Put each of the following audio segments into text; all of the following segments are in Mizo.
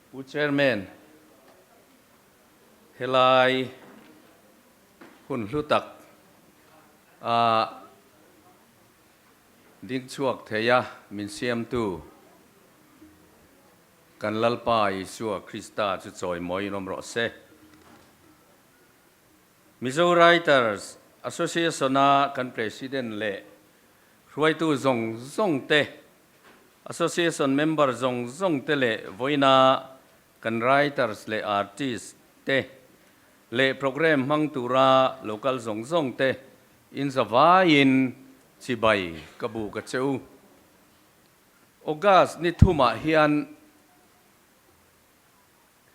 Pu Chairman, helai hun hlu tak a ding chhuak thei a min siamtu kan Lalpa Isua Krista chu chawimawiin awm rawh se. Mizo Writers Association-a kan President leh hruaitu zawng zawng te, Association member zawng zawng te leh vawiina kan writers leh artist te leh programme hmang tura local zawng zawng te inzavaiin chibai ka buk a che u. August ni thumah hian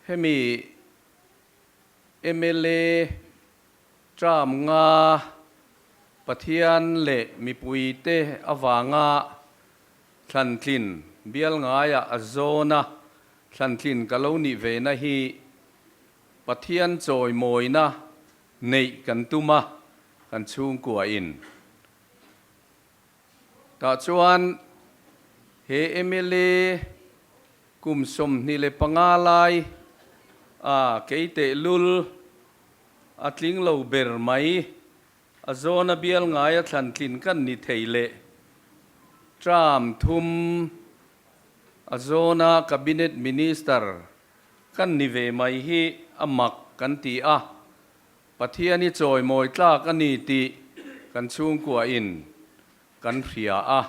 hemi mla term nga Pathian leh mipuite avanga thlantlin bial ngaiah a zawn a, thlantlin ka lo nih ve na hi Pathian chawimawina neih kan tum a, kan chhungkua in. Tah chuan he mla kum 25 lai a kei tehlul a tling lo ber mai, a zawna bial ngaia thlan tlin kan ni thei leh term thum a zawna cabinet minister kan ni ve mai hi a mak kan ti a, Pathian i chawimawi tlak a ni tih kan chhungkua in kan hria a.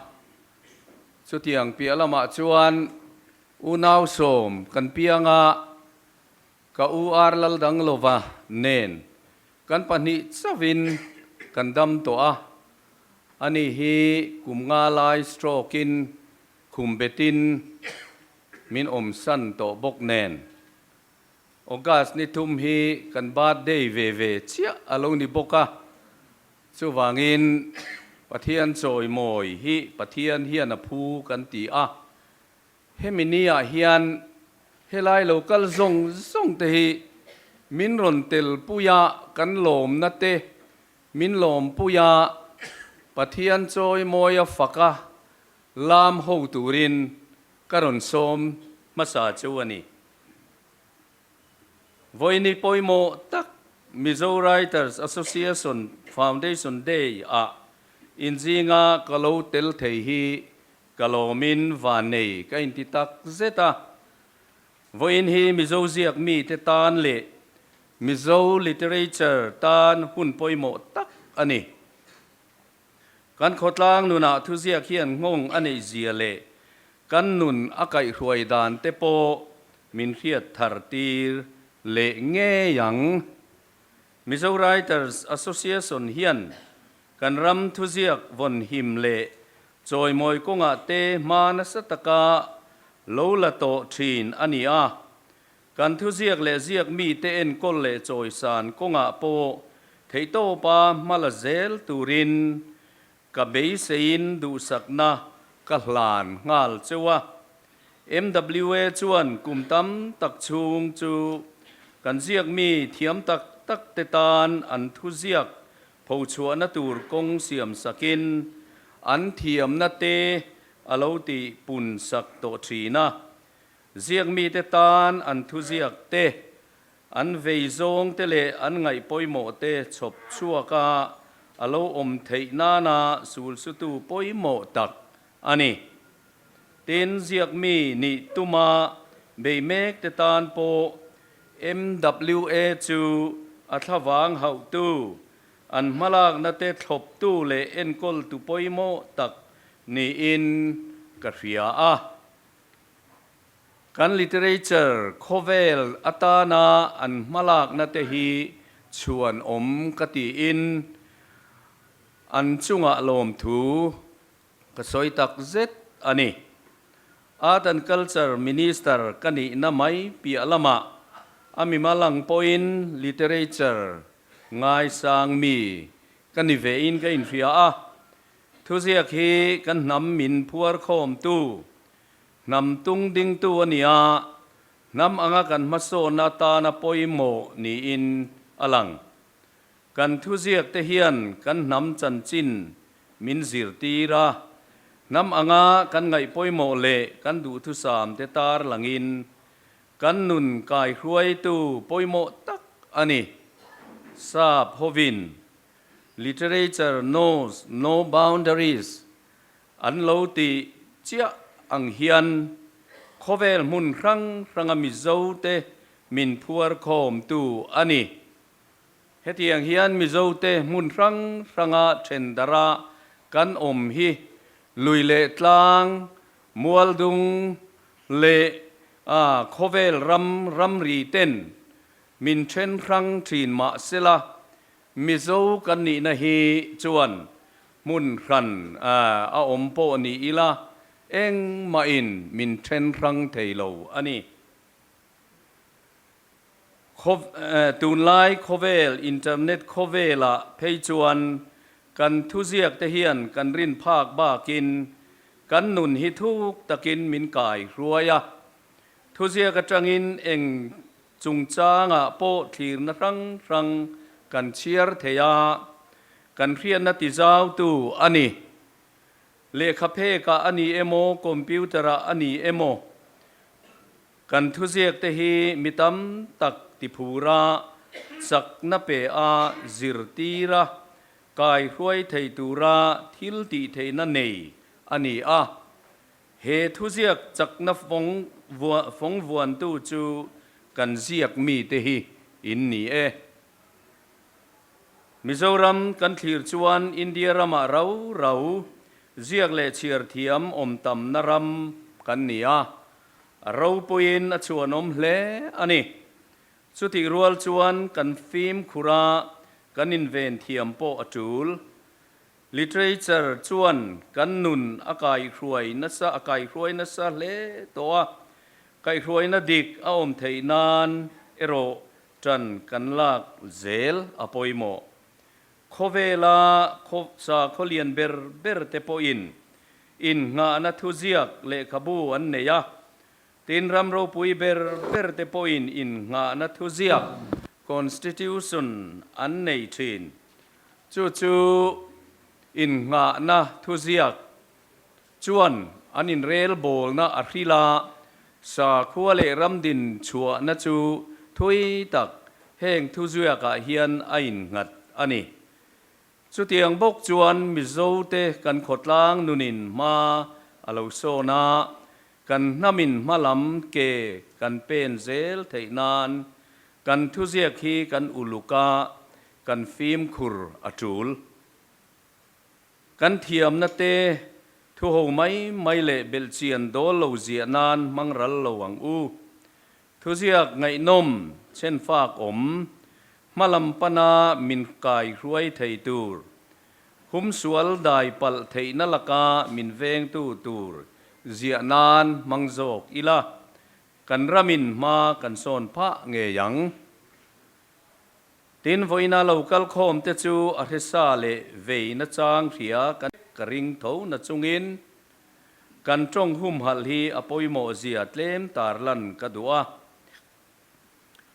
Chutiang piah lamah chuan unau sawm kan piang a, ka u ar lal dang lova nen kan pahnih chauhin kan dam tawh a. Ani hi kum nga lai stroke in khum betin min awmsan tawh bawk nen. August ni thum hi kan birthday ve ve chiah a lo ni bawk a, chuvangin Pathian chawimawi hi Pathian hian a phu kan ti a, hemi ni ah hian helai lo kal zawng zawng te hi min rawn tel pui a, kan lawmna te min lawm pui a, Pathian chawimawi a fak a lam ho turin ka rawn sawm hmasa chu a ni. Vawiini pawimawh tak Mizo Writers Association Foundation Day ah inzinga ka lo tel thei hi ka lawmin vannei ka inti tak zet a. Vawiin hi Mizo ziak mite tan leh Mizo literature tan hun pawimawh tak a ni. Kan khawtlang nunah thuziak hian nghawng a neih zia leh kan nun a kaihhruai dan te pawh min hriat thar tir leh ngei ang. Mizo Writers Association hian kan ram thuziak vawn him leh chawimawi kawngah te hma nasa taka lo la tawh thin a ni a. Kan thuziak leh ziak mite enkawl leh chawisan kawngah pawh theihtawpa hma la zel turin ka beiseiin duhsakna ka hlan nghal cheu a. MWA chuan kum tam tak chhung chu kan ziak mi thiam tak tak te tan an thuziak phochhuahna tur kawng siam sakin an thiamna te a lo tih pun sak tawh thin a. Ziakmite tan an thuziak te, an vei zawng te leh an ngaih pawimawh te chhawp chhuak a, a lo awm theih nana sulsutu pawimawh tak a ni. Tin, ziakmi nih tuma bei mek te tan pawh MWA chu a thlavang hauhtu, an hmalakna te thlawptu leh enkawltu pawimawh tak niin ka hria a. Kan literature khawvel atana an hmalakna te hi chhuan awm ka tiin an chungah lawmthu ka sawi tak zet a ni. Art and Culture Minister ka nihna mai piah lamah a mimal ang pawhin literature ngaisang mi ka ni vein ka inhria a. Thuziak hi kan hnam min phuar khawmtu, hnam tung dingtu a ni a, hnam anga kan hmasawnna atana pawimawh niin a lang. Kan thuziak te hian kan hnam chanchin min zirtir a, hnam anga kan ngaih pawimawh leh kan duhthusam te tar langin. Kan nun kaihruaitu pawimawh tak a ni. Sap hovin Literature knows no boundaries an lo tih chiah ang hian khawvel hmun hrang hranga Mizote min phuar khawmtu a ni. Hetiang hian Mizote hmun hrang hranga then darah kan awm hi lui leh tlang, mualdung leh khawvel ram ramri ten min then hrang thin mah sela, Mizo kan nihna hi chuan hmun hran a awm pawh ni ila engmahin min then hrang thei lo a ni. Tunlai khawvel, internet khawvelah phei chuan kan thuziak te hian kan rin phak bakin kan nun hi thuk takin min kai hruai a. Thuziak atangin eng chungchangah pawh thlirna hrang hrang kan chhiar thei a, kan hriatna tizautu a ni. Lehkha phekah a ni emaw, computer-ah a ni emaw, Kan thuziak te hi mi tam tak tiphur a, chakna pe a, zirtir a, kaihruai thei tura thil tih theihna nei a ni a. He thuziak chakna fawng vuantu chu kan ziak mite hi in ni e. Mizoram kan thlir chuan India ramah rau rau ziak leh chhiar thiam awm tamna ram kan ni a. A ropuiin a chhuanawm hle a ni. Chutih rual chuan kan fimkhur a, kan inven thiam pawh a tul. Literature chuan kan nun a kaihhruai nasa a kaihhruai nasa hle tawh a, kaihhruaina dik a awm theih nan erawh tan kan lak zel a pawimawh. Khawvela sakhaw lian ber ber te pawhin innghahna thuziak lehkhabu an nei a, tin ram ropui ber ber te pawhin innghahna thuziak, constitution, an nei thin. Chu chu innghahna thuziak chuan an inrelbawlna a hrilh a, sakhua leh ram din chhuahna chu thui tak heng thuziakah hian a innghat a ni. Chutiang bawk chuan Mizote kan khawtlang nunin hma a lo sawn a, kan hnamin hma lam ke kan pen zel theih nan kan thuziak hi kan uluk a, kan fimkhur a tul. Kan thiamna te thu ho mai mai leh belhchian dawl lo ziah nan hmang ral lo ang u. Thuziak ngaihnawm chhenfak awm, hmalam pana min kai hruai thei tur, humsual dai palh theihna laka min vengtu tur ziah nan hmang zawk ila, kan ramin hma kan sawn phah ngei ang. Tin, vawiina lo kal khawm te chu a hresa leh vei nachang hria ka ring tho na chungin kan tawng humhalh hi a pawimawh zia tlem tarlan ka duh a.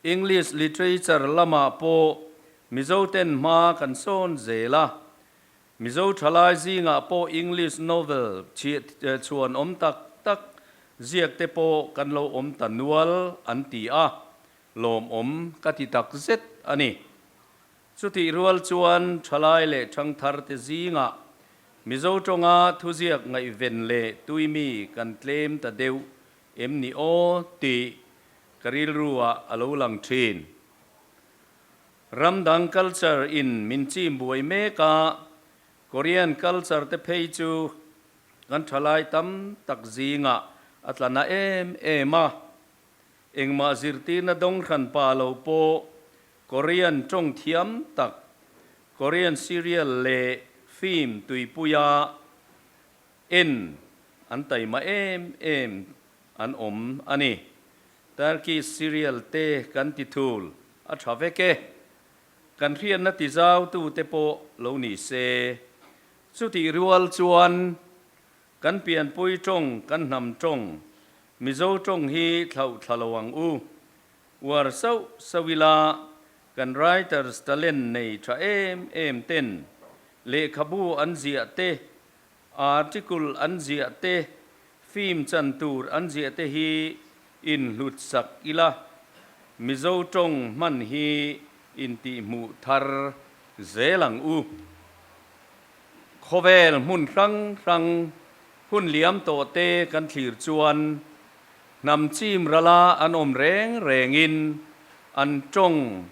English literature lamah pawh Mizoten hma kan sawn zel a, Mizo thalai zingah pawh English novel chhuan awm tak tak ziak te pawh kan lo awm ta nual an ti a. Lawmawm ka ti tak zet a ni. Chutih rual chuan thalai leh thangthar te zingah Mizo tawnga thuziak ngaihven leh tuimi kan tlem ta deuh em ni aw tih ka rilruah a lo lang thin. Ram dang culture in min chim buai mek a, Korean culture te phei chu kan thalai tam tak zingah a tla na em em a. Engmah zirtirna dawng hran pa lo pawh Korean tawng thiam tak, Korean serial leh film tuipuia en an taima em em an awm a ni. Turkish serial te kan ti thul a tha vek e. Kan hriatna tizautu te pawh lo ni se. Chutih rual chuan Kan pianpui tawng, kan hnam tawng, Mizo tawng hi thlauh thla lo ang u. Uar sauh sauh ila, kan writers talent nei tha em em ten lehkhabu an ziah te, article an ziah te, film chan tur an ziah te hi In hlut sak ila, Mizo tawng hman hi intihhmuh thar zel ang u. Khawvel hmun hrang hrang hun liam tawh te kan thlir chuan hnam chim rala an awm reng rengin an tawng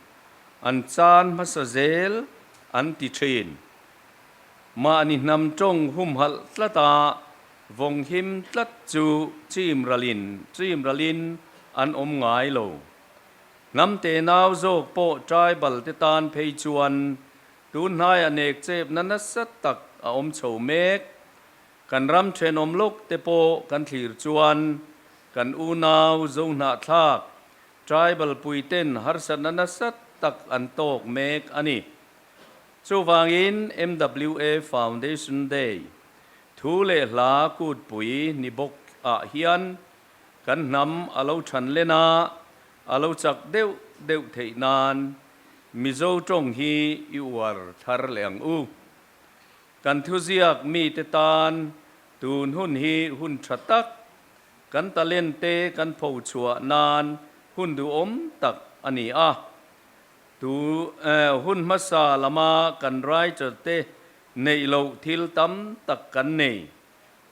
an chan hmasa zel an ti thin. Mahni hnam tawng humhalh tlata vawng him tlat chu chim ralin chim ralin an awm ngai lo. Hnam tenau zawk pawh tribal te tan phei chuan Tun hnaiah nek chepna nasa tak a awm chho mek. Kan ram thenawm lawk te pawh kan thlir chuan kan unau Zohnahthlak, tribal puiten harsatna nasa tak an tawk mek a ni. Chuvangin MWA Foundation Day thu leh hla kutpui ni bawk ah hian kan hnam a lo than len a, a lo chak deuh deuh theih nan Mizo tawng hi i uar thar leh ang u. Kan thuziak mite tan tun hun hi hun tha tak, kan talent te kan pho chhuah nan hun duhawm tak a ni a. Tu hun hmasa lama kan writer te neih loh thil tam tak kan nei.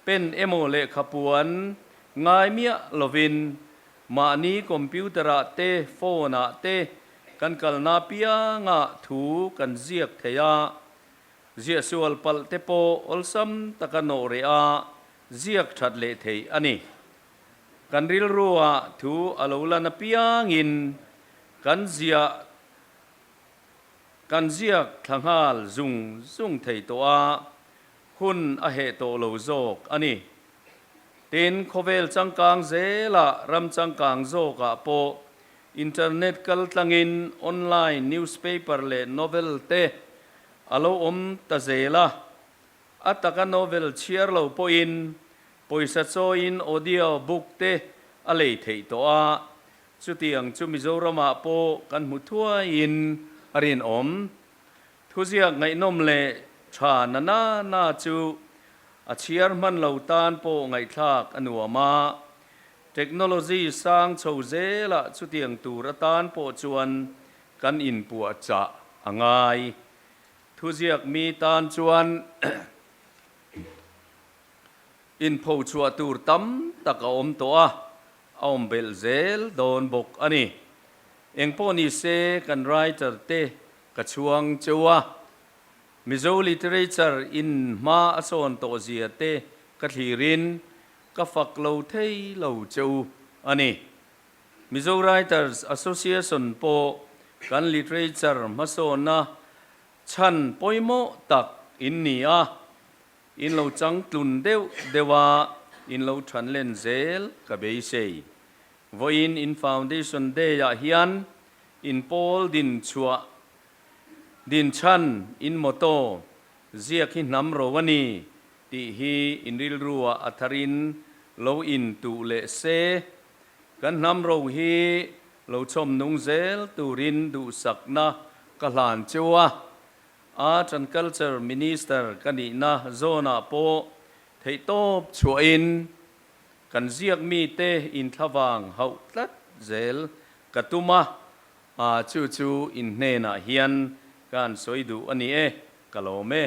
Pen emaw lehkhapuan ngai miah lovin Mahni computer-ah te, phone-ah te kan kalna piangah thu kan ziak thei a, ziahsual palh te pawh awlsam taka nawh reh a, ziak that leh theih a ni. Kan rilruah thu a lo lan apiangin kan ziah kan ziak thla nghal zung zung thei tawh a, hun a heh tawh lo zawk a ni. Tin, khawvel changkang zelah ram changkang zawkah pawh internet kal tlangin online newspaper leh novel te a lo awm ta zel a. A taka novel chhiar lo pawhin pawisa chawiin audio book te a lei theih tawh a, chutiang chu Mizoramah pawh kan hmu thuaiin a rinawm. Thuziak ngaihnawm leh tha na na na chu a chhiar hman lo tan pawh ngaihthlak a nuam a, technology sang chho zelah chutiang tur atan pawh chuan kan inpuahchah a ngai. Thuziak mi tan chuan inphochhuah tur tam tak a awm tawh a, a awm belh zel dawn bawk a ni. Engpawh ni se kan writer te Ka chhuang cheu a, Mizo literature in hma a sawn tawh zia te ka thlirin ka fak lo thei lo cheu a ni. Mizo Writers Association pawh kan literature hmasawnna chhan pawimawh tak in ni a, in lo changtlun deuh deuh a, in lo than len zel ka beisei. Vawiin in Foundation Day ah hian In pawl din chhuah din chhan in motto ziak hi hnam ro a ni tih hi in rilruah a tharin lo in tuh leh se. Kan hnam ro hi lo chhawm nung zel turin duhsakna ka hlan cheu a. Art and Culture Minister ka nihna zawnah pawh theihtawp chhuahin kan ziak mite inthlavang hauh tlat zel Ka tum a, a chu chu in hnenah hian ka han sawi duh a ni e, ka lawm e.